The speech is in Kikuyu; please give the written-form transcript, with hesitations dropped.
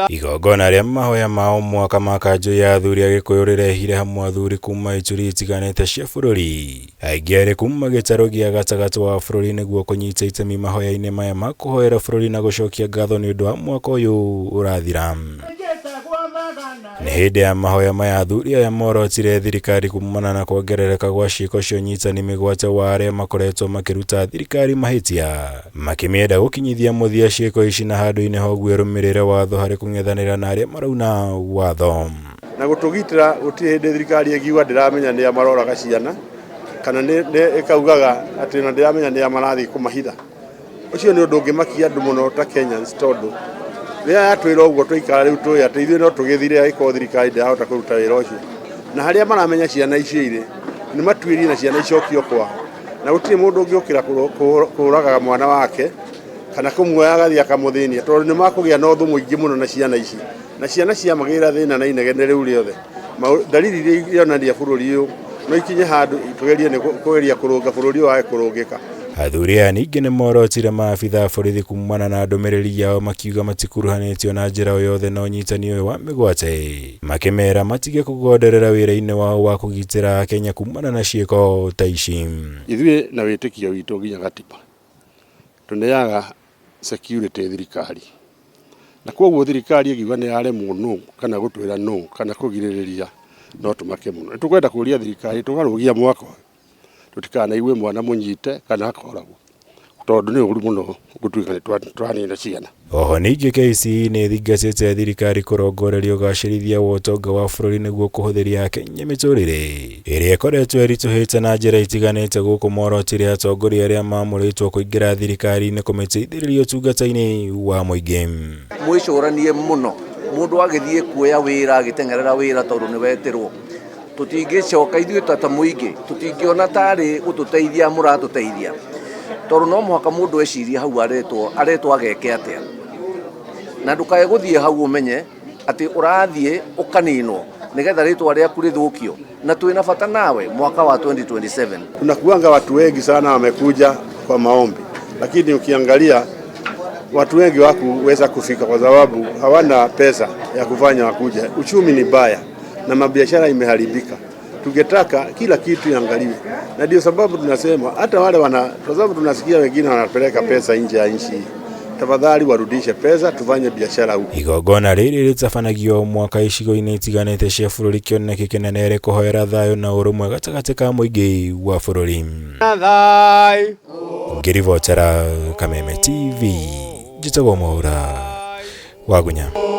Igongona rĩa mahoya ma o mwaka ma kanjũ ya athuri a Gĩkũyũ rĩrehire hamwe athuri kuma ituri itiganĩte cia bũrũri, aingĩ arĩ kuma gĩtarũ gĩa gatagatĩ wa bũrũri nĩguo kũnyita itemi mahoya-inĩ maya ma kũhoera bũrũri na gũcokia ngatho nĩ ũndũ wa mwaka ũyũ ũrathira. Nĩ hĩndĩ ya mahoya maya athuri aya morotire thirikari kumana na kuongerereka gwa ciĩko cia ũnyitani mĩgwate wa arĩa makoretwo makĩruta thirikari mahĩtia, makĩmĩenda gũkinyithia mũthia ciĩko ici na handũ-inĩ ha ũguo ĩrũmĩrĩre watho harĩ kũng'ethanĩra na arĩa marauna watho. Na gũtũgitĩra gũtirĩ hĩndĩ thirikari ĩngiuga ndĩramenya nĩa maroraga ciana kana nĩ ĩkaugaga atĩ na ndĩramenya nĩa marathiĩ kũmahitha. Ũcio nĩ ũndũ ũngĩmakia andũ mũno ta Kenyans tondũ rĩrĩa yatwĩra ũguo twaikara rĩu tũĩ atĩ ithuĩ no tũgĩthire angĩkorwo thirikari ndĩrahota kũruta wĩra ũcio. Na harĩa maramenya ciana icio irĩ nĩ matuĩrie na ciana icokio kwao. Na gũtirĩ mũndũ ũngĩũkĩra kũragaga mwana wake kana kũmuoya agathiĩ akamũthĩnia tondũ nĩ makũgĩa na ũthũ mũingĩ mũno na ciana ici. Na ciana ciamagĩra thĩna na inegene rĩu rĩothe. Dalili iria ironania bũrũri ũyũ no ikinye handũ tũgerie nĩ kũgeria kũrũnga bũrũri ũyũ wage kũrũngĩka. Athuri aya ningĩ nĩ morotire maabitha a borithi kumana na ndũmĩrĩri yao makiuga matikuruhanĩtio na njĩra o yothe na ũnyitani ũyũ wa mĩgwate, makĩmera matige kũgonderera wĩra-inĩ wao wa kũgitĩra Akenya kumana na ciĩko ta ici. Ithuĩ na wĩtĩkio witũ nginya gatiba tũneaga security thirikari na koguo thirikari ĩngiuga nĩ yaremwo nũ kana gũtwĩra nũ kana kũgirĩrĩria no tũmake mũno. Nĩ tũkwenda kũria thirikari tũkarũgia mwaka ũyũ tũtikanaigue mwana mũnyite kana akoragwo tondũ nĩ ũru mũno gũtuĩka nĩ twanina ciana. Oho ningĩ KCE nĩ ĩthingatĩte thirikari kũrongoreria ũgacĩrithia wa ũtonga wa bũrũri nĩguo kũhũthĩria Akenya mĩtũrĩre ĩrĩa ĩkoretwo ĩritũhĩte na njĩra itiganĩte gũkũ morotire atongoria arĩa mamũrĩtwo kũingĩra thirikari-inĩ kũmĩteithĩrĩria ũtungata-inĩ wa mũingĩ. Mwĩcũranie mũno mũndũ agĩthiĩ kuoya wĩra agĩteng'erera wĩra tondũ nĩ wetĩrwo tũtingĩcoka ithuĩ ta mũingĩ tũtingĩona tarĩ gũtũteithia mũratũteithia tondũ no mũhaka mũndũ ecirie hau aretwo aretwo ageke atĩa na ndũkae gũthiĩ hau ũmenye atĩ ũrathiĩ ũkaninwo nĩgetha rĩtwa rĩaku rĩthũkio na twĩna bata nawe mwaka wa 2027. Tunakuanga watu wengi sana wamekuja kwa maombi, lakini ukiangalia watu wengi wakuweza kufika kwa sababu hawana pesa ya kufanya wakuja. Uchumi ni baya na mabiashara imeharibika. Tungetaka kila kitu iangaliwe, na ndio sababu tunasema hata wale wana, kwa sababu tunasikia wengine wanapeleka pesa nje ya nchi, tafadhali warudishe pesa tufanye biashara huko. Igongona rĩrĩ rĩtabanagio o mwaka icigo-inĩ itiganĩte cia bũrũri kĩoneki kĩnene ĩrĩ kũhoera thayũ na ũrũmwe gatagatĩ ka mũingĩ wa bũrũri. Ngĩribotera Kameme TV, njĩtagwo Mwaura Wagunya.